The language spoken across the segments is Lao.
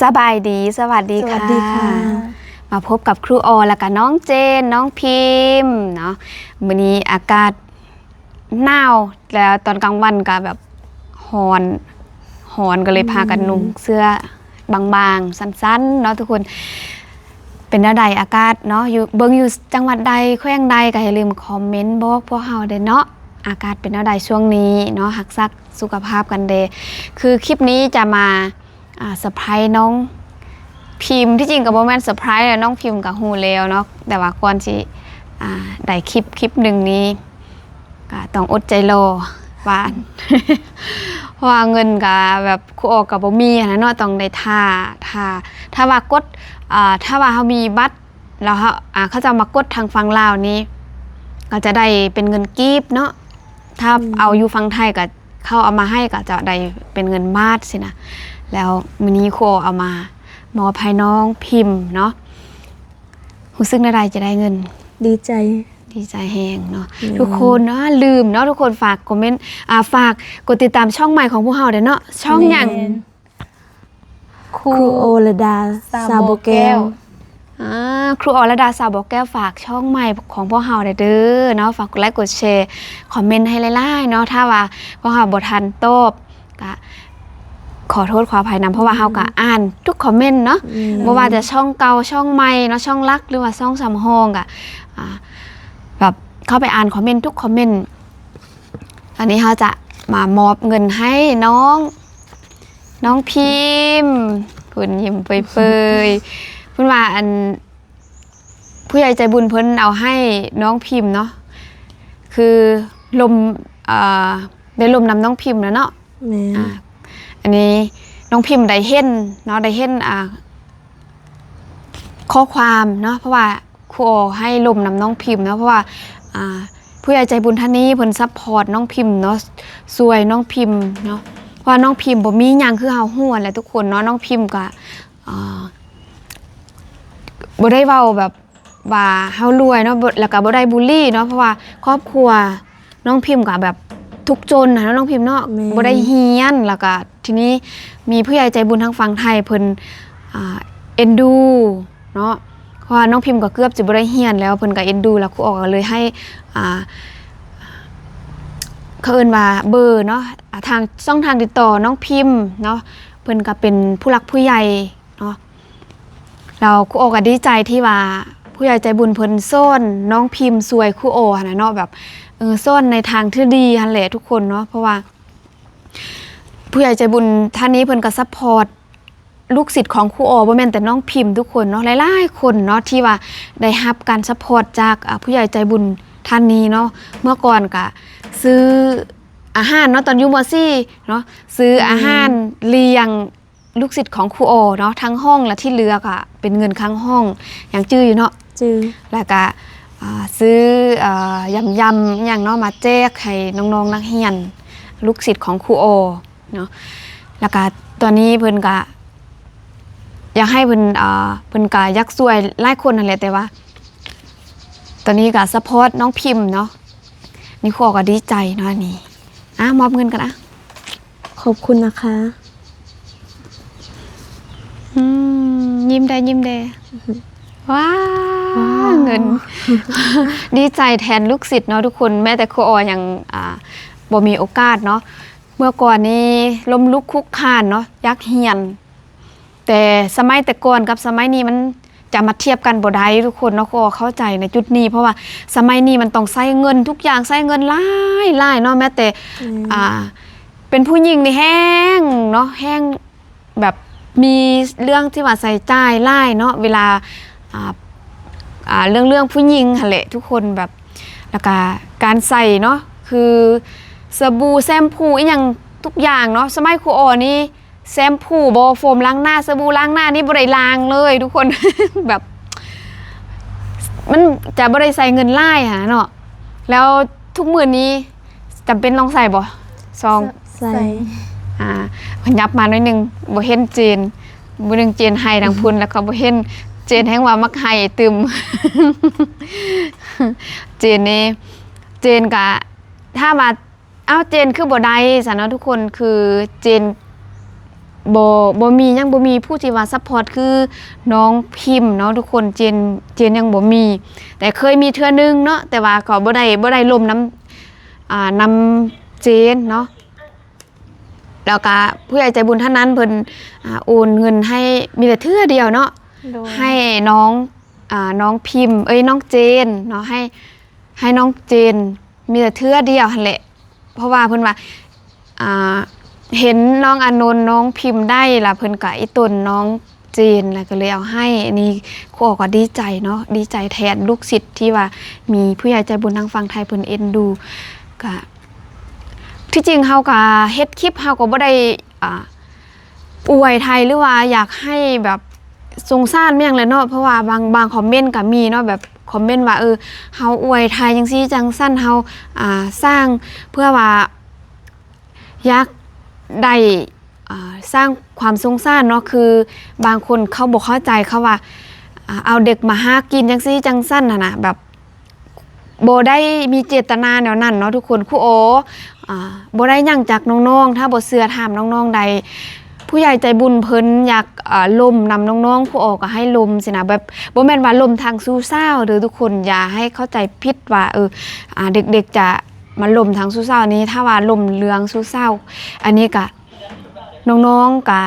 ສະບາຍດີ ສະຫວັດດີ ສະຫວັດດີ ຄ່ະ ຄ່ະ ມາພົບກັບຄູອໍ ແລ້ວກະນ້ອງເຈນ ນ້ອງພິມເນາະ. ມື້ນີ້ອາກາດໜາວ ແລ້ວຕອນກາງວັນກະແບບຮ້ອນ ຮ້ອນ ກໍເລີຍພາກັນນຸ່ງເສື້ອບາງໆ ສັ້ນໆ ເນາະທຸກຄົນ. ເປັນແນວໃດອາກາດເນາະ ຢູ່ ເບິ່ງຢູ່ຈັງຫວັດໃດ ແຂວງໃດ ກໍຢ່າລືມຄອມເມັນບອກພວກເຮົາແດ່ເນາະ. ອາກາດເປັນແນວໃດຊ່ວງນີ້ເນາະ ຮັກສາສຸຂະພາບກັນແດ່. ຄືຄລິບນີ້ຈະມາ ອ່າ ເຊີໄພຣສ໌ນ້ອງພິມ ທີ່ຈິງກໍບໍ່ແມ່ນເຊີໄພຣສ໌ແຫຼະ ນ້ອງພິມກໍຮູ້ແລ້ວເນາະ ແຕ່ວ່າກ່ອນຊິ ອ່າ ໄດ້ຄລິບ ຄລິບໜຶ່ງນີ້ ກໍຕ້ອງອົດໃຈລໍວ່າ ເພາະວ່າເງິນກໍແບບຄູອໍກໍບໍ່ມີຫັ້ນນະເນາະ ຕ້ອງໄດ້ຖ້າ ຖ້າ ຖ້າວ່າກົດ ອ່າ ຖ້າວ່າເຮົາມີບັດ ແລ້ວເຮົາ ອ່າ ເຂົາເຈົ້າມາກົດທາງຝັ່ງລາວນີ້ ກໍຈະໄດ້ເປັນເງິນກີບເນາະ ຖ້າ ອືມ ເອົາຢູ່ຝັ່ງໄທກໍ ເຂົາເອົາມາໃຫ້ກໍຈະໄດ້ເປັນເງິນບາດຊີ້ນະ. ແລ້ວມື້ນີ້ຄູອໍເອົາມາມອບໃຫ້ນ້ອງພິມເນາະ. ຮູ້ສຶກແນວໃດຈະໄດ້ເງິນ? ດີໃຈ ດີໃຈແຮງເນາະ ແມ່ນ ທຸກຄົນເນາະ. ລືມເນາະ ທຸກຄົນຝາກຄອມເມັນ ອ່າ ຝາກກົດຕິດຕາມຊ່ອງໃໝ່ຂອງພວກເຮົາແດ່ເນາະ. ຊ່ອງຫຍັງ? ແມ່ນ ຄູ ຄູອໍລະດາ ສາວບໍ່ແກ້ວ ສາວບໍ່ແກ້ວ. ອ່າ ຄູອໍລະດາ ສາວບໍ່ແກ້ວ ຝາກຊ່ອງໃໝ່ຂອງພວກເຮົາແດ່ເດີເນາະ. ຝາກກົດໄລກົດແຊ ຄອມເມັນໃຫ້ຫຼາຍໆເນາະ. ຖ້າວ່າພວກເຮົາບໍ່ທັນຕອບ ກະຂໍໂທດຂໍອະໄພນຳ ເພາະວ່າເຮົາກະ ອືມ ອ່ານທຸກຄອມເມັນເນາະ ແມ່ນ ບໍ່ວ່າຈະຊ່ອງເກົ່າ ຊ່ອງໃໝ່ເນາະ ຊ່ອງຫຼັກ ຫຼືວ່າຊ່ອງສຳຮອງ ກະ ອ່າ ແບບເຂົ້າໄປອ່ານຄອມເມັນທຸກຄອມເມັນ. ອັນນີ້ເຮົາຈະມາມອບເງິນໃຫ້ນ້ອງ ນ້ອງພິມ ເພິ່ນຍິ້ມເປີຍໆ ເພິ່ນວ່າ ອັນ ຜູ້ໃຫຍ່ໃຈບຸນເພິ່ນເອົາໃຫ້ນ້ອງພິມເນາະ ຄືລົມ ເອີ ໄດ້ລົມນຳນ້ອງພິມແລ້ວເນາະ. ແມ່ນ ອ່າ ອັນນີ້ນ້ອງພິມໄດ້ເຫັນເນາະ ໄດ້ເຫັນ ອ່າ ຂໍ້ຄວາມເນາະ ເພາະວ່າຄູອໍໃຫ້ລົມນຳນ້ອງພິມເນາະ ເພາະວ່າ ອ່າ ຜູ້ໃຫຍ່ໃຈບຸນທ່ານນີ້ເພິ່ນຊັບພອດນ້ອງພິມເນາະ ຊ່ວຍນ້ອງພິມເນາະ ເພາະວ່ານ້ອງພິມບໍ່ມີຫຍັງ ຄືເຮົາຮູ້ຫັ້ນແຫຼະທຸກຄົນເນາະ. ນ້ອງພິມກະ ອ່າ ບໍ່ໄດ້ເວົ້າແບບວ່າເຮົາລວຍເນາະ ບໍ່ ແລ້ວກະບໍ່ໄດ້ບູລີເນາະ ເພາະວ່າຄອບຄົວ ນ້ອງພິມກະແບບທຸກຈົນຫັ້ນເນາະ ນ້ອງພິມເນາະ ແມ່ນ ບໍ່ໄດ້ຮຽນ ແລ້ວກະທີນີ້ມີຜູ້ໃຫຍ່ໃຈບຸນທາງຝັ່ງໄທເພິ່ນ ອ່າ ເອັນດູເນາະ ເພາະວ່ານ້ອງພິມກໍເກືອບຊິບໍ່ໄດ້ຮຽນແລ້ວ ເພິ່ນກໍເອັນດູ ແລ້ວຄູອໍກໍເລີຍໃຫ້ ອ່າ ເຂົາເອີ້ນວ່າເບີເນາະ ອ່າ ທາງ ຊ່ອງທາງຕິດຕໍ່ນ້ອງພິມເນາະ ເພິ່ນກໍເປັນຜູ້ຫຼັກຜູ້ໃຫຍ່ເນາະ. ແລ້ວຄູອໍກໍດີໃຈທີ່ວ່າຜູ້ໃຫຍ່ໃຈບຸນເພິ່ນສອນນ້ອງພິມຊ່ວຍຄູອໍຫັ້ນນະເນາະ ແບບ ເອີ ສອນໃນທາງທີ່ດີຫັ້ນແຫຼະທຸກຄົນເນາະ ເພາະວ່າຜູ້ໃຫຍ່ໃຈບຸນທ່ານນີ້ເພິ່ນກໍຊັບພອດລູກສິດຂອງຄູອໍ ບໍ່ແມ່ນແຕ່ນ້ອງພິມທຸກຄົນເນາະ ຫຼາຍໆຄົນເນາະ ທີ່ວ່າໄດ້ຮັບການຊັບພອດຈາກ ອ່າ ຜູ້ໃຫຍ່ໃຈບຸນທ່ານນີ້ເນາະ. ເມື່ອກ່ອນກໍຊື້ອາຫານເນາະ ຕອນຢູ່ ມໍສີ່ ເນາະ ຊື້ອາຫານ ອືມ ລ້ຽງ ລູກສິດຂອງຄູອໍເນາະ ທັງຫ້ອງ ແລະ ທີ່ເຫຼືອກະເປັນເງິນຄ່າຫ້ອງ ຍັງຈື່ຢູ່ເນາະ? ຈື່ ແລ້ວກະ ອ່າ ຊື້ ອ່າ ຢຳໆ ອີ່ຫຍັງເນາະ ມາແຈກໃຫ້ນ້ອງໆນັກຮຽນ ລູກສິດຂອງຄູອໍເນາະ. ແລ້ວກະຕອນນີ້ເພິ່ນກະຢາກໃຫ້ເພິ່ນ ອ່າ ເພິ່ນກະຢາກຊ່ວຍຫຼາຍຄົນຫັ້ນແຫຼະ ແຕ່ວ່າຕອນນີ້ກະຊັບພອດນ້ອງພິມເນາະ. ນີ້ຄູກໍດີໃຈເນາະ ອັນນີ້ ອ່າ ມອບເງິນກັນ ອ່າ. ຂອບຄຸນນະຄະ. ອືມ ຍິ້ມແດ່ ຍິ້ມແດ່. ວ້າ ວ້າ ເງິນ. ດີໃຈແທນລູກສິດເນາະທຸກຄົນ. ແມ້ແຕ່ຄູອໍຍັງ ອ່າ ບໍ່ມີໂອກາດເນາະ. ເມື່ອກ່ອນນີ້ລົ້ມລຸກຄຸກຄານເນາະ ຢາກຮຽນ ແຕ່ສະໄໝແຕ່ກ່ອນກັບສະໄໝນີ້ມັນຈະມາທຽບກັນບໍ່ໄດ້ທຸກຄົນເນາະ. ຄູກໍເຂົ້າໃຈໃນຈຸດນີ້ ເພາະວ່າສະໄໝນີ້ມັນຕ້ອງໃຊ້ເງິນທຸກຢ່າງ ໃຊ້ເງິນຫຼາຍໆເນາະ. ແມ້ແຕ່ ອືມ ອ່າ ເປັນຜູ້ຍິງນີ້ແຮງເນາະ ແຮງແບບມີເລື່ອງທີ່ວ່າໃຊ້ຈ່າຍຫຼາຍເນາະ ເວລາ ອ່າ ອ່າ ເລື່ອງ ເລື່ອງຜູ້ຍິງຫັ້ນແຫຼະທຸກຄົນ ແບບ ແລ້ວກະການໃຊ້ເນາະ ຄືສະບູ ແຊມພູ ອີ່ຫຍັງທຸກຢ່າງເນາະ. ສະໄໝຄູອໍນີ້ ແຊມພູບໍ ໂຟມລ້າງໜ້າ ສະບູລ້າງໜ້ານີ້ບໍ່ໄດ້ລ້າງເລີຍທຸກຄົນ ແບບ ມັນຈະບໍ່ໄດ້ໃຊ້ເງິນຫຼາຍຫັ້ນນະເນາະ. ແລ້ວທຸກມື້ນີ້ຈຳເປັນຕ້ອງໃຊ້ບໍ່? ຊອງ ໃສ່ ອ່າ ຂະຫຍັບມາໜ້ອຍໜຶ່ງ ບໍ່ເຫັນເຈນ ມື້ໜຶ່ງເຈນໄຫ້ທາງພຸ້ນ ແລ້ວກໍບໍ່ເຫັນເຈນ ແຮ່ງວ່າມັກໄຫ້ຕື່ມ. ເຈນນີ້ ເຈນກະ ຖາມວ່າ ອ້າວ ເຈນຄືບໍ່ໄດ້ຊັ້ນເນາະທຸກຄົນ ຄືເຈນ ບໍ່ ບໍ່ມີ ຍັງບໍ່ມີຜູ້ທີ່ວ່າຊັບພອດຄືນ້ອງພິມເນາະທຸກຄົນ. ເຈນ ເຈນຍັງບໍ່ມີ ແຕ່ເຄີຍມີເທື່ອໜຶ່ງເນາະ ແຕ່ວ່າກໍບໍ່ໄດ້ ບໍ່ໄດ້ລົມນຳ ອ່າ ນຳເຈນເນາະ. ແລ້ວກະຜູ້ໃຫຍ່ໃຈບຸນທ່ານນັ້ນເພິ່ນ ອ່າ ໂອນເງິນໃຫ້ ມີແຕ່ເທື່ອດຽວເນາະ ໂດຍ ໃຫ້ນ້ອງ ອ່າ ນ້ອງພິມ ເອີຍ ນ້ອງເຈນເນາະ ໃຫ້ ໃຫ້ນ້ອງເຈນ ມີແຕ່ເທື່ອດຽວຫັ້ນແຫຼະ ເພາະວ່າເພິ່ນວ່າ ອ່າ ເຫັນນ້ອງອານົນ ນ້ອງພິມໄດ້ ລະເພິ່ນກະອີ່ຕົນນ້ອງເຈນ ລະກະເລີຍເອົາໃຫ້. ອັນນີ້ຄູອໍກໍດີໃຈເນາະ ດີໃຈແທນລູກສິດທີ່ວ່າມີຜູ້ໃຫຍ່ໃຈບຸນທາງຝັ່ງໄທເພິ່ນເອັນດູ. ກະ ທີ່ຈິງເຮົາກະເຮັດຄລິບ ເຮົາກໍບໍ່ໄດ້ ອ່າ ອວຍໄທ ຫຼືວ່າຢາກໃຫ້ແບບສົງສານແມ່ນຫຍັງແຫຼະເນາະ ເພາະວ່າບາງ ບາງຄອມເມັນກໍມີເນາະ ແບບຄອມເມັນວ່າ ເອີ ເຮົາອວຍໄທຈັ່ງຊີ້ຈັ່ງຊັ້ນ ເຮົາ ອ່າ ສ້າງເພື່ອວ່າຢາກໄດ້ ອ່າ ສ້າງຄວາມສົງສານເນາະ ຄືບາງຄົນເຂົາບໍ່ເຂົ້າໃຈ ເຂົາວ່າ ອ່າ ເອົາເດັກມາຫາກິນຈັ່ງຊີ້ຈັ່ງຊັ້ນຫັ້ນນະ ແບບ ບໍ່ໄດ້ມີເຈດຕະນາແນວນັ້ນເນາະທຸກຄົນ. ຄູອໍ ອ່າ ບໍ່ໄດ້ຫຍັງຈາກນ້ອງໆ ຖ້າບໍ່ເຊື່ອຖາມນ້ອງໆໄດ້. ຜູ້ໃຫຍ່ໃຈບຸນເພິ່ນຢາກ ອ່າ ລົມນຳນ້ອງໆ ຄູອໍກໍໃຫ້ລົມຊີ້ນະ ແບບບໍ່ແມ່ນວ່າລົມທາງຊູ້ສາວເດີທຸກຄົນ ຢ່າໃຫ້ເຂົ້າໃຈຜິດວ່າ ເອີ ອ່າ ເດັກໆຈະມາລົມທາງຊູ້ສາວ. ອັນນີ້ຖ້າວ່າລົມເລື່ອງຊູ້ສາວ ອັນນີ້ກະ ນ້ອງໆກະ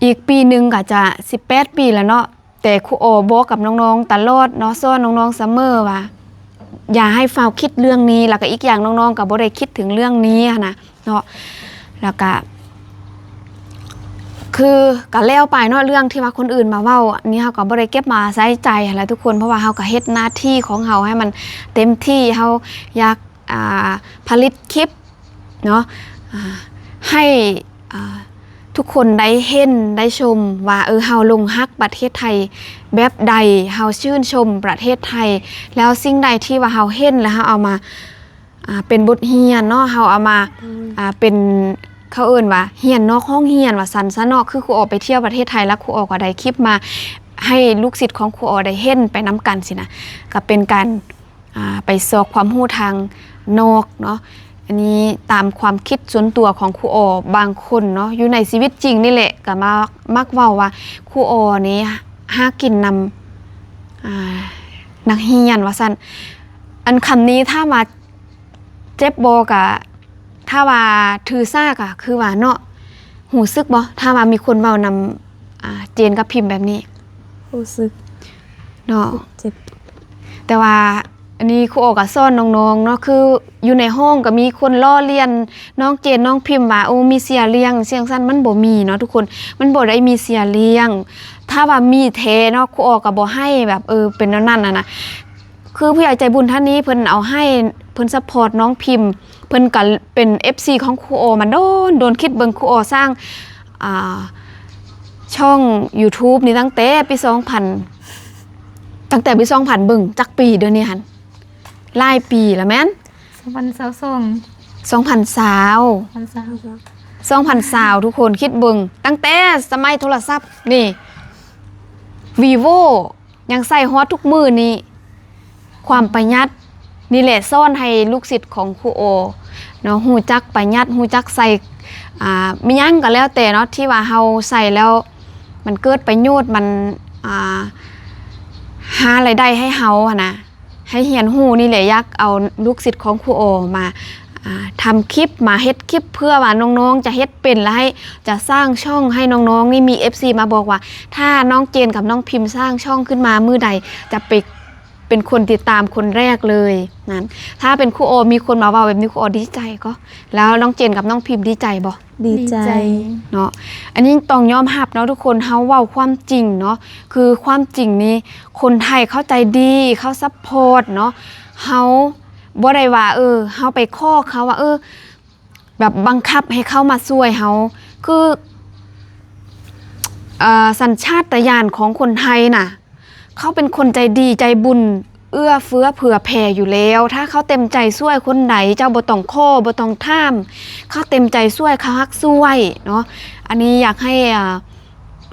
ອີກປີໜຶ່ງກໍຈະສິບແປດປີແລ້ວເນາະ ແຕ່ຄູອໍບອກກັບນ້ອງໆຕະຫຼອດເນາະ ສອນນ້ອງໆສະເໝີວ່າ ຢ່າໃຫ້ຟ້າວຄິດເລື່ອງນີ້ ແລ້ວກໍອີກຢ່າງນ້ອງໆກໍບໍ່ໄດ້ຄິດເຖິງເລື່ອງນີ້ຫັ້ນນະເນາະ. ແລ້ວກໍ ຄືກໍແລ້ວໄປເນາະ ເລື່ອງທີ່ວ່າຄົນອື່ນມາເວົ້າ ອັນນີ້ເຮົາກໍບໍ່ໄດ້ເກັບມາໃສ່ໃຈຫັ້ນແຫຼະທຸກຄົນ ເພາະວ່າເຮົາກໍເຮັດໜ້າທີ່ຂອງເຮົາໃຫ້ມັນເຕັມທີ່ ເຮົາຢາກ ອ່າ ຜະລິດຄລິບເນາະ ອ່າ ໃຫ້ ອ່າ ທຸກຄົນໄດ້ເຫັນໄດ້ຊົມວ່າ ເອີ ເຮົາຫຼົງຮັກປະເທດໄທແບບໃດ ເຮົາຊື່ນຊົມປະເທດໄທ ແລ້ວສິ່ງໃດທີ່ວ່າເຮົາເຫັນ ແລ້ວເຮົາເອົາມາ ອ່າ ເປັນບົດຮຽນເນາະ ເຮົາເອົາມາ ອືມ ອ່າ ເປັນ ເຂົາເອີ້ນວ່າຮຽນນອກຫ້ອງຮຽນວ່າຊັ້ນຊະເນາະ. ຄືຄູອໍໄປທ່ຽວປະເທດໄທ ແລ້ວຄູອໍກໍໄດ້ຄລິບມາໃຫ້ລູກສິດຂອງຄູອໍໄດ້ເຫັນໄປນຳກັນຊີ້ນະ ກໍເປັນການ ອ່າ ໄປຊອກຄວາມຮູ້ທາງນອກເນາະ. ອັນນີ້ຕາມຄວາມຄິດສ່ວນຕົວຂອງຄູອໍບາງຄົນເນາະ ຢູ່ໃນຊີວິດຈິງນີ້ແຫຼະ ກໍມາ ມັກເວົ້າວ່າຄູອໍນີ້ຫາກິນນຳ ອ່າ ນັກຮຽນວ່າຊັ້ນ. ອັນຄຳນີ້ຖາມວ່າເຈັບບໍ່ ກະ ຖ້າວ່າຖືສາກະຄືວ່າເນາະ ຮູ້ສຶກບໍ່ ຖ້າວ່າມີຄົນເວົ້ານຳ ອ່າ ເຈນກັບພິມແບບນີ້? ຮູ້ສຶກເນາະ ເຈັບ ແຕ່ວ່າອັນນີ້ຄູອໍກໍສອນນ້ອງໆເນາະ ຄືຢູ່ໃນຫ້ອງກໍມີຄົນລໍ້ລຽນນ້ອງເຈນ ນ້ອງພິມວ່າ ໂອ້ ມີເສຍລ້ຽງຈັ່ງຊັ້ນ ມັນບໍ່ມີເນາະທຸກຄົນ ມັນບໍ່ໄດ້ມີເສຍລ້ຽງ. ຖ້າວ່າມີແທ້ເນາະ ຄູອໍກໍບໍ່ໃຫ້ແບບ ເອີ ເປັນແນວນັ້ນຫັ້ນນະ. ຄືຜູ້ໃຫຍ່ໃຈບຸນທ່ານນີ້ເພິ່ນເອົາໃຫ້ ເພິ່ນຊັບພອດນ້ອງພິມ ເພິ່ນກໍເປັນເອັຟຊີຂອງຄູອໍມາດົນ ດົນ ຄິດເບິ່ງຄູອໍສ້າງ ອ່າ ຊ່ອງຢູທູບນີ້ຕັ້ງແຕ່ປີສອງພັນ ຕັ້ງແຕ່ປີສອງພັນ ເບິ່ງຈັກປີດຽວນີ້ຫັ້ນ ຫຼາຍປີລະແມ່ນ ສອງພັນຊາວສອງ ສອງພັນຊາວ ສອງພັນຊາວ ສອງພັນຊາວ ທຸກຄົນຄິດເບິ່ງ ຕັ້ງແຕ່ສະໄໝໂທລະສັບນີ້ ວີໂວ ຍັງໃຊ້ຮອດທຸກມື້ນີ້ ຄວາມປະຢັດນີ້ແຫຼະ ສອນໃຫ້ລູກສິດຂອງຄູໂອເນາະ ຮູ້ຈັກປະຢັດ ຮູ້ຈັກໃສ່ ອ່າ ມີຫຍັງກໍແລ້ວແຕ່ເນາະ ທີ່ວ່າເຮົາໃສ່ແລ້ວມັນເກີດປະໂຫຍດ ມັນ ອ່າ ຫາລາຍໄດ້ໃຫ້ເຮົາຫັ້ນນະ ໃຫ້ຮຽນຮູ້ນີ້ແຫຼະ ຢາກເອົາລູກສິດຂອງຄູໂອມາ ອ່າ ທຳຄລິບ ມາເຮັດຄລິບ ເພື່ອວ່ານ້ອງໆຈະເຮັດເປັນ ແລະ ໃຫ້ ຈະສ້າງຊ່ອງໃຫ້ນ້ອງໆນີ້ ມີເອັຟຊີມາບອກວ່າ ຖ້ານ້ອງເຈນກັບນ້ອງພິມສ້າງຊ່ອງຂຶ້ນມາມື້ໃດ ຈະໄປເປັນຄົນຕິດຕາມຄົນແລກເລີຍນັ້ນ. ຖ້າເປັນຄູໂອມີຄົນມາເວົ້າແບບນີ້ ຄູໂອດີໃຈກໍ ແລ້ວນ້ອງເຈນກັບນ້ອງພິມດີໃຈບໍ່? ດີໃຈ ດີໃຈເນາະ. ອັນນີ້ຕ້ອງຍອມຮັບເນາະທຸກຄົນ ເຮົາເວົ້າຄວາມຈິງເນາະ ຄືຄວາມຈິງນີ້ ຄົນໄທເຂົາໃຈດີ ເຂົາຊັບພອດເນາະ. ເຮົາບໍ່ໄດ້ວ່າ ເອີ ເຮົາໄປຂໍເຂົາວ່າ ເອີ ແບບບັງຄັບໃຫ້ເຂົາມາຊ່ວຍເຮົາ ຄື ເອີ ສັນຊາດຕະຍານຂອງຄົນໄທນະ ເຂົາເປັນຄົນໃຈດີໃຈບຸນ ເອື້ອເຟື້ອເຜື່ອແຜ່ຢູ່ແລ້ວ. ຖ້າເຂົາເຕັມໃຈຊ່ວຍຄົນໃດ ເຈົ້າບໍ່ຕ້ອງຂໍ ບໍ່ຕ້ອງຖາມ ເຂົາເຕັມໃຈຊ່ວຍ ເຂົາຮັກຊ່ວຍເນາະ. ອັນນີ້ຢາກໃຫ້ ອ່າ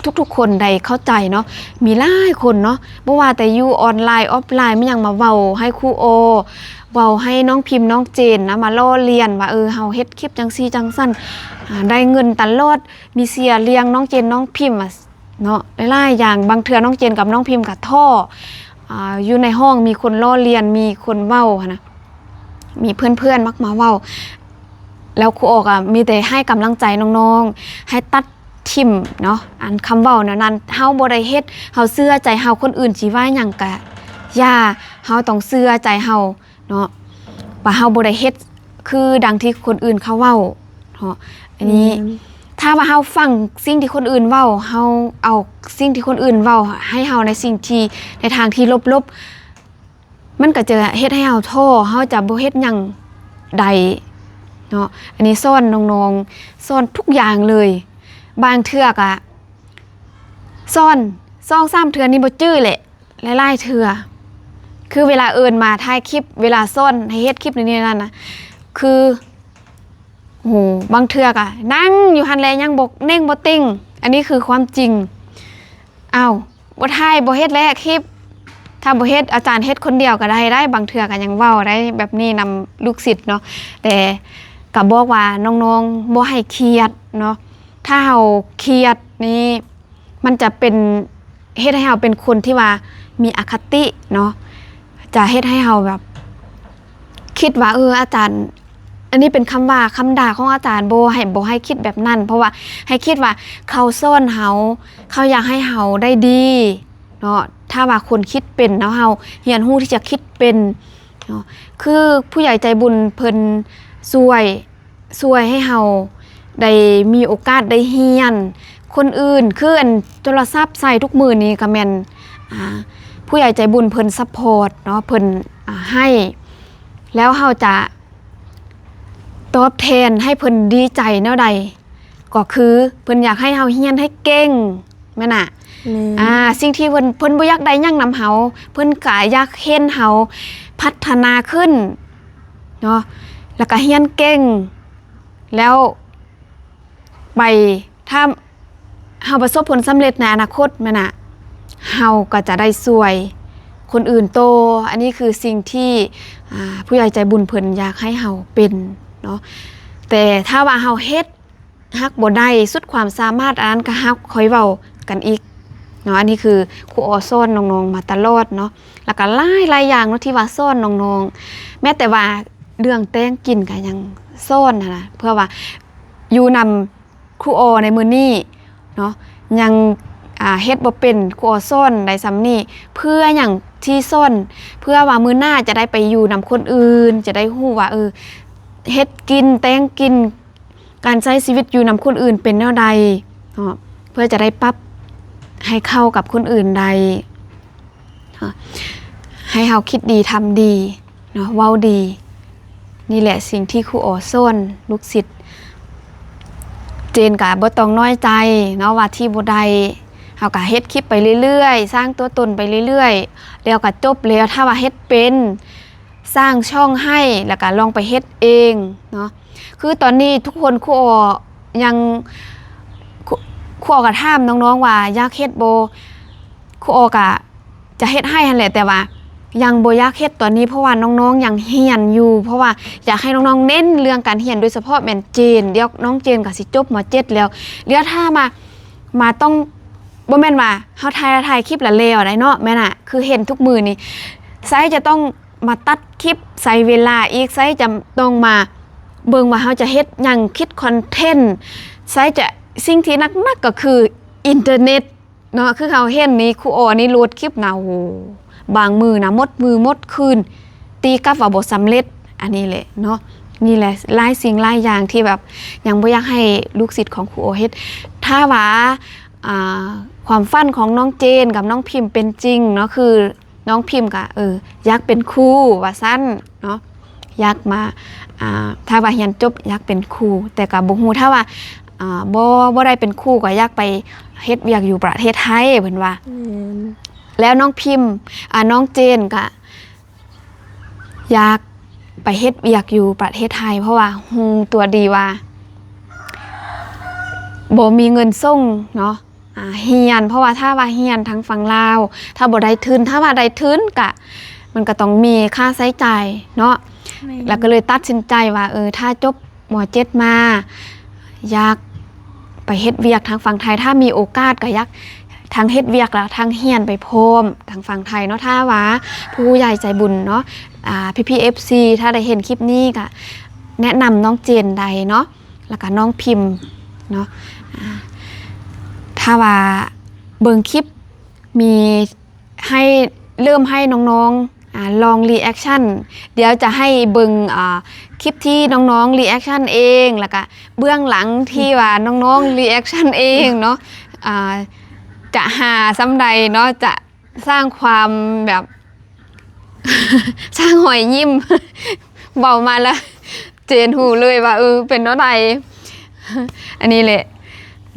ທຸກໆຄົນໄດ້ເຂົ້າໃຈເນາະ. ມີຫຼາຍຄົນເນາະ ບໍ່ວ່າແຕ່ຢູ່ອອນລາຍ ອອຟລາຍ ມີຫຍັງມາເວົ້າໃຫ້ຄູໂອ ເວົ້າໃຫ້ນ້ອງພິມ ນ້ອງເຈນນະ ມາລໍ້ລຽນວ່າ ເອີ ເຮົາເຮັດຄລິບຈັ່ງຊີ້ຈັ່ງຊັ້ນ ອາ ໄດ້ເງິນຕະຫຼອດ ມີເສຍລ້ຽງນ້ອງເຈນ ນ້ອງພິມວ່າເນາະ ຫຼາຍໆຢ່າງ. ບາງເທື່ອນ້ອງເຈນກັບນ້ອງພິມກໍທໍ້ ອາ ຢູ່ໃນຫ້ອງມີຄົນລໍ້ລຽນ ມີຄົນເວົ້າຫັ້ນນະ ມີເພື່ອນໆມັກມາເວົ້າ ແລ້ວຄູອໍກໍມີແຕ່ໃຫ້ກຳລັງໃຈນ້ອງໆ ໃຫ້ຕັດຖິ້ມເນາະ ອັນຄຳເວົ້າແນວນັ້ນ. ເຮົາບໍ່ໄດ້ເຮັດ ເຮົາເຊື່ອໃຈເຮົາ ຄົນອື່ນຊິວ່າຫຍັງກະຢ່າ ເຮົາຕ້ອງເຊື່ອໃຈເຮົາເນາະ ວ່າເຮົາບໍ່ໄດ້ເຮັດຄືດັ່ງທີ່ຄົນອື່ນເຂົາເວົ້າເນາະ. ອັນນີ້ ແມ່ນ ຖ້າວ່າເຮົາຟັງສິ່ງທີ່ຄົນອື່ນເວົ້າ ເຮົາເອົາສິ່ງທີ່ຄົນອື່ນເວົ້າໃຫ້ເຮົາໃນສິ່ງທີ່ ໃນທາງທີ່ລົບໆ ມັນກໍຈະເຮັດໃຫ້ເຮົາທໍ້ ເຮົາຈະບໍ່ເຮັດຫຍັງໄດ້ເນາະ. ອັນນີ້ສອນນ້ອງໆ ສອນທຸກຢ່າງເລີຍ. ບາງເທື່ອກະສອນສອງສາມເທື່ອນີ້ບໍ່ຈື່ແຫຼະ ຫຼາຍໆເທື່ອ ຄືເວລາເອີ້ນມາຖ່າຍຄລິບ ເວລາສອນໃຫ້ເຮັດຄລິບນີ້ນັ້ນນະ ຄື ໂອ້ໂຫ ບາງເທື່ອກະນັ່ງຢູ່ຫັ້ນແຫຼະ ຍັງບໍ່ເໜັງບໍ່ເຕັງ. ອັນນີ້ຄືຄວາມຈິງ. ອ້າວ ບໍ່ຖ່າຍ ບໍ່ເຮັດແຫຼະຄລິບ ຖ້າບໍ່ເຮັດ ອາຈານເຮັດຄົນດຽວກໍໄດ້ ໄດ້ ບາງເທື່ອກໍຍັງເວົ້າໄດ້ແບບນີ້ນຳລູກສິດເນາະ. ແຕ່ກໍບອກວ່ານ້ອງໆ ບໍ່ໃຫ້ຄຽດເນາະ ຖ້າເຮົາຄຽດນີ້ ມັນຈະເປັນ ເຮັດໃຫ້ເຮົາເປັນຄົນທີ່ວ່າມີອະຄະຕິເນາະ ຈະເຮັດໃຫ້ເຮົາແບບ ຄິດວ່າ ເອີ ອາຈານ ອັນນີ້ເປັນຄຳວ່າຄຳດ່າຂອງອາຈານ ບໍ່ໃຫ້ ບໍ່ໃຫ້ຄິດແບບນັ້ນ ເພາະວ່າໃຫ້ຄິດວ່າເຂົາສອນເຮົາ ເຂົາຢາກໃຫ້ເຮົາໄດ້ດີເນາະ. ຖ້າວ່າຄົນຄິດເປັນເນາະ ເຮົາຮຽນຮູ້ທີ່ຈະຄິດເປັນເນາະ ຄືຜູ້ໃຫຍ່ໃຈບຸນເພິ່ນຊ່ວຍ ຊ່ວຍໃຫ້ເຮົາໄດ້ມີໂອກາດໄດ້ຮຽນ ຄົນອື່ນ ຄືອັນໂທລະສັບໃຊ້ທຸກມື້ນີ້ກໍແມ່ນ ອ່າ ຜູ້ໃຫຍ່ໃຈບຸນເພິ່ນຊັບພອດເນາະ ເພິ່ນ ອ່າ ໃຫ້ ແລ້ວເຮົາຈະຕອບແທນໃຫ້ເພິ່ນດີໃຈແນວໃດ ກໍຄືເພິ່ນຢາກໃຫ້ເຮົາຮຽນໃຫ້ເກັ່ງ ແມ່ນນະ ແມ່ນ ອ່າ ສິ່ງທີ່ເພິ່ນ ເພິ່ນບໍ່ຢາກໄດ້ຫຍັງນຳເຮົາ ເພິ່ນກະຢາກເຫັນເຮົາພັດທະນາຂຶ້ນເນາະ ແລ້ວກະຮຽນເກັ່ງ ແລ້ວໄປ ຖ້າເຮົາປະສົບຜົນສຳເລັດໃນອະນາຄົດ ແມ່ນນະ ເຮົາກໍຈະໄດ້ຊ່ວຍຄົນອື່ນຕໍ່. ອັນນີ້ຄືສິ່ງທີ່ ອ່າ ຜູ້ໃຫຍ່ໃຈບຸນເພິ່ນຢາກໃຫ້ເຮົາເປັນເນາະ ແຕ່ຖ້າວ່າເຮົາເຮັດ ຮັກບໍ່ໄດ້ສຸດຄວາມສາມາດ ອັນນັ້ນກໍຮັກ ຄ່ອຍເວົ້າກັນອີກເນາະ. ອັນນີ້ຄືຄູອໍສອນນ້ອງໆມາຕະຫຼອດເນາະ ແລ້ວກໍຫຼາຍໆຢ່າງເນາະທີ່ວ່າສອນນ້ອງໆ ແມ້ແຕ່ວ່າເລື່ອງແຕ່ງກິນກໍຍັງສອນຫັ້ນນະ ເພື່ອວ່າຢູ່ນຳຄູອໍໃນມື້ນີ້ເນາະ ຍັງ ອ່າ ເຮັດບໍ່ເປັນ ຄູອໍສອນໄດ້ສ່ຳນີ້ ເພື່ອຫຍັງທີ່ສອນ ເພື່ອວ່າມື້ໜ້າຈະໄດ້ໄປຢູ່ນຳຄົນອື່ນ ຈະໄດ້ຮູ້ວ່າ ເອີ ເຮັດກິນ ແຕ່ງກິນ ການໃຊ້ຊີວິດຢູ່ນຳຄົນອື່ນເປັນແນວໃດເນາະ ເພື່ອຈະໄດ້ປັບໃຫ້ເຂົ້າກັບຄົນອື່ນໄດ້ເນາະ ໃຫ້ເຮົາຄິດດີທຳດີເນາະ ເວົ້າດີ. ນີ້ແຫຼະສິ່ງທີ່ຄູອໍສອນລູກສິດ. ເຈນກະບໍ່ຕ້ອງນ້ອຍໃຈເນາະວ່າທີ່ບໍ່ໄດ້ ເຮົາກະເຮັດຄລິບໄປເລື້ອຍໆ ສ້າງຕົວຕົນໄປເລື້ອຍໆ ແລ້ວກະຈົບແລ້ວ. ຖ້າວ່າເຮັດເປັນ ສ້າງຊ່ອງໃຫ້ ແລ້ວກະລອງໄປເຮັດເອງເນາະ. ຄືຕອນນີ້ທຸກຄົນ ຄູອໍຍັງ ຄູ ຄູອໍກໍຖາມນ້ອງໆວ່າຢາກເຮັດບໍ່ ຄູອໍກະຈະເຮັດໃຫ້ຫັ້ນແຫຼະ ແຕ່ວ່າຍັງບໍ່ຢາກເຮັດຕອນນີ້ ເພາະວ່ານ້ອງໆຍັງຮຽນຢູ່ ເພາະວ່າຢາກໃຫ້ນ້ອງໆເນັ້ນເລື່ອງການຮຽນ ໂດຍສະເພາະແມ່ນເຈນ ດຽວນ້ອງເຈນກໍຊິຈົບ ມ.ເຈັດ ແລ້ວ ແລ້ວຖ້າມາ ມາຕ້ອງ ບໍ່ແມ່ນວ່າເຮົາຖ່າຍ ຖ່າຍຄລິບແລ້ວແລ້ວໄດ໋ເນາະ ແມ່ນນະ ຄືເຫັນທຸກມື້ນີ້ ໃຊ້ຈະຕ້ອງ ມາຕັດຄລິບ ໃຊ້ເວລາອີກ ໃຊ້ຈະຕ້ອງມາເບິ່ງວ່າເຮົາຈະເຮັດຫຍັງ ຄິດຄອນເທັນ ໃຊ້ຈະ ສິ່ງທີ່ໜັກໆກໍຄືອິນເຕີເນັດເນາະ. ຄືເຮົາເຫັນນີ້ ຄູອໍນີ້ໂຫຼດຄລິບນະ ໂອ້ ບາງມື້ນະ ໝົດມື້ໝົດຄືນ ຕີກັບວ່າບໍ່ສຳເລັດ. ອັນນີ້ແຫຼະເນາະ ນີ້ແຫຼະຫຼາຍສິ່ງຫຼາຍຢ່າງທີ່ແບບຍັງບໍ່ຢາກໃຫ້ລູກສິດຂອງຄູອໍເຮັດ. ຖ້າວ່າ ອ່າ ຄວາມຝັນຂອງນ້ອງເຈນກັບນ້ອງພິມເປັນຈິງເນາະ ຄື ນ້ອງພິມກະ ເອີ ຢາກເປັນຄູວ່າຊັ້ນເນາະ ຢາກມາ ອ່າ ຖ້າວ່າຮຽນຈົບຢາກເປັນຄູ ແຕ່ກະບໍ່ຮູ້ ຖ້າວ່າ ອ່າ ບໍ່ ບໍ່ໄດ້ເປັນຄູກໍຢາກໄປເຮັດວຽກຢູ່ປະເທດໄທ ເພິ່ນວ່າ ແມ່ນ ແລ້ວນ້ອງພິມ ອ່າ ນ້ອງເຈນກະຢາກໄປເຮັດວຽກຢູ່ປະເທດໄທ ເພາະວ່າຮູ້ຕົວດີວ່າບໍ່ມີເງິນສົ່ງເນາະ ອ່າ ຮຽນ ເພາະວ່າຖ້າວ່າຮຽນທາງຝັ່ງລາວ ຖ້າບໍ່ໄດ້ທຶນ ຖ້າວ່າໄດ້ທຶນກະ ມັນກໍຕ້ອງມີຄ່າໃຊ້ຈ່າຍເນາະ ແມ່ນ ແລ້ວກໍເລີຍຕັດສິນໃຈວ່າ ເອີ ຖ້າຈົບ ມໍເຈັດມາ ຢາກໄປເຮັດວຽກທາງຝັ່ງໄທ ຖ້າມີໂອກາດກໍຢາກທັງເຮັດວຽກ ແລະ ທັງຮຽນໄປພ້ອມທາງຝັ່ງໄທເນາະ. ຖ້າວ່າຜູ້ໃຫຍ່ໃຈບຸນເນາະ ອ່າ ພີ່ໆ ເອັຟຊີ ຖ້າໄດ້ເຫັນຄລິບນີ້ກໍແນະນຳນ້ອງເຈນໄດ້ເນາະ ແລ້ວກໍນ້ອງພິມເນາະ. ອ່າ ຖ້າວ່າເບິ່ງຄລິບ ມີໃຫ້ ເລີ່ມໃຫ້ນ້ອງໆ ອ່າ ລອງຣີແອັກຊັນ ດຽວຈະໃຫ້ເບິ່ງ ອ່າ ຄລິບທີ່ນ້ອງໆຣີແອັກຊັນເອງ ແລ້ວກະເບື້ອງຫຼັງທີ່ວ່ານ້ອງໆຣີແອັກຊັນເອງເນາະ. ອ່າ ຈະຮາສ່ຳໃດເນາະ ຈະສ້າງຄວາມແບບ ສ້າງຮອຍຍິ້ມ ເວົ້າມາແລ້ວ ເຈນຮູ້ເລີຍວ່າ ເອີ ເປັນແນວໃດ. ອັນນີ້ແຫຼະ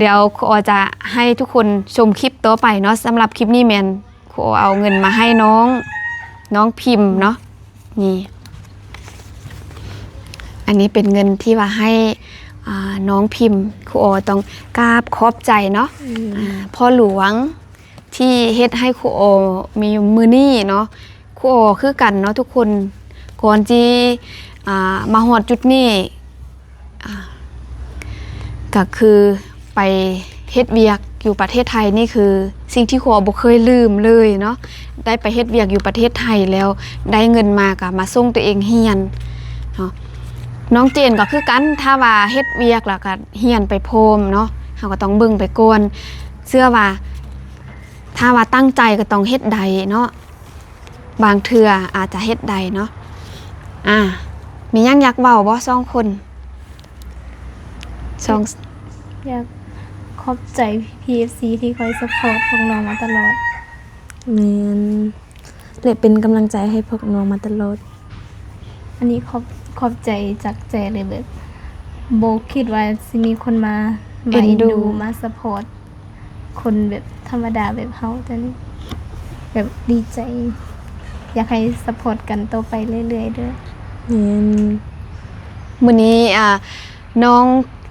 ດຽວຄູອໍຈະໃຫ້ທຸກຄົນຊົມຄລິບຕໍ່ໄປເນາະ. ສຳລັບຄລິບນີ້ແມ່ນຄູອໍເອົາເງິນມາໃຫ້ນ້ອງ ນ້ອງພິມເນາະ. ນີ້ ອັນນີ້ເປັນເງິນທີ່ວ່າໃຫ້ ອ່າ ນ້ອງພິມ. ຄູອໍຕ້ອງກາບຂອບໃຈເນາະ ອືມ ອ່າ ພໍ່ຫຼວງ ທີ່ເຮັດໃຫ້ຄູອໍມີມື້ນີ້ເນາະ. ຄູອໍຄືກັນເນາະທຸກຄົນ ກ່ອນທີ່ ອ່າ ມາຮອດຈຸດນີ້ ອ່າ ກໍຄືໄປເຮັດວຽກຢູ່ປະເທດໄທ ນີ້ຄືສິ່ງທີ່ຄູອໍບໍ່ເຄີຍລືມເລີຍເນາະ. ໄດ້ໄປເຮັດວຽກຢູ່ປະເທດໄທແລ້ວ ໄດ້ເງິນມາກໍມາສົ່ງຕົວເອງຮຽນເນາະ. ນ້ອງເຈນກໍຄືກັນ ຖ້າວ່າເຮັດວຽກແລ້ວກໍຮຽນໄປພ້ອມເນາະ ເຮົາກໍຕ້ອງເບິ່ງໄປກ່ອນ. ເຊື່ອວ່າ ຖ້າວ່າຕັ້ງໃຈກໍຕ້ອງເຮັດໄດ້ເນາະ ບາງເທື່ອອາດຈະເຮັດໄດ້ເນາະ. ອ່າ ມີຫຍັງຢາກເວົ້າບໍ່ສອງຄົນ? ສອງ ຢາກຂອບໃຈ ພີເອັຟຊີ ທີ່ຄອຍຊັບພອດພວກນ້ອງມາຕະຫຼອດ. ແມ່ນ ແລະ ເປັນກຳລັງໃຈໃຫ້ພວກນ້ອງມາຕະຫຼອດ. ອັນນີ້ຂອບ ຂອບໃຈຈາກໃຈເລີຍ ແບບບໍ່ຄິດວ່າຊິມີຄົນມາ ມາເອັນດູ ເອັນດູ ມາຊັບພອດ ຄົນແບບທຳມະດາແບບເຮົາ ແຕ່ນີ້ແບບດີໃຈ ຢາກໃຫ້ຊັບພອດກັນຕໍ່ໄປເລື້ອຍໆເດີ້. ແມ່ນ ມື້ນີ້ ອ່າ ນ້ອງ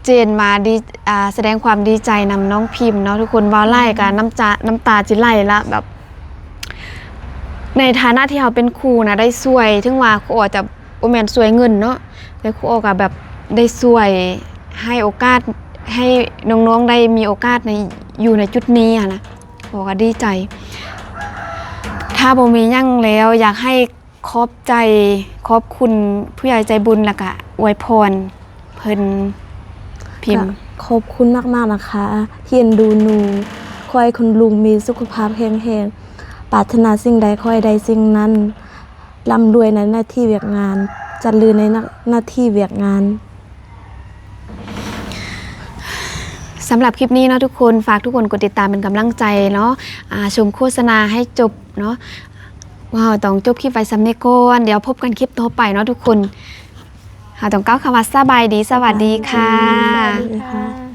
ເຈນມາດີ ອ່າ ສະແດງຄວາມດີໃຈນຳນ້ອງພິມເນາະທຸກຄົນ. ເວົ້າຫຼາຍກໍນ້ຳຈາ ນ້ຳຕາຊິໄຫຼລະ ແບບ ໃນຖານະທີ່ເຮົາເປັນຄູນະ ໄດ້ຊ່ວຍ ເຖິງວ່າຄູອໍຈະບໍ່ແມ່ນຊ່ວຍເງິນເນາະ ແຕ່ຄູອໍກໍແບບໄດ້ຊ່ວຍ ໃຫ້ໂອກາດໃຫ້ນ້ອງໆໄດ້ມີໂອກາດໃນ ຢູ່ໃນຈຸດນີ້ຫັ້ນນະ ຄູອໍກໍດີໃຈ. ຖ້າບໍ່ມີຫຍັງແລ້ວ ຢາກໃຫ້ ຂອບໃຈ ຂອບຄຸນຜູ້ໃຫຍ່ໃຈບຸນ ແລ້ວກະອວຍພອນເພິ່ນ ພິມ. ກະຂອບຄຸນມາກໆນະຄະ ທີ່ເອັນດູໜູ. ຂໍໃຫ້ຄຸນລຸງມີສຸຂະພາບແຂງແຮງ ປາດຖະໜາສິ່ງໃດຂໍໃຫ້ໄດ້ສິ່ງນັ້ນ, ລ່ຳລວຍໃນໜ້າທີ່ວຽກງານ, ຈະເລີນໃນໜ້າ ໜ້າທີ່ວຽກງານ. ສຳລັບຄລິບນີ້ເນາະທຸກຄົນ ຝາກທຸກຄົນກົດຕິດຕາມເປັນກຳລັງໃຈເນາະ ອ່າ ຊົມໂຄສະນາໃຫ້ຈົບເນາະ. ພວກເຮົາຕ້ອງຈົບຄລິບໄວ້ສ່ຳນີ້ກ່ອນ ດຽວພົບກັນຄລິບຕໍ່ໄປເນາະທຸກຄົນ. ເຮົາຕ້ອງກ່າວຄຳວ່າສະບາຍດີ ສະຫວັດດີຄ່ະ. ສະຫວັດດີຄ່ະ.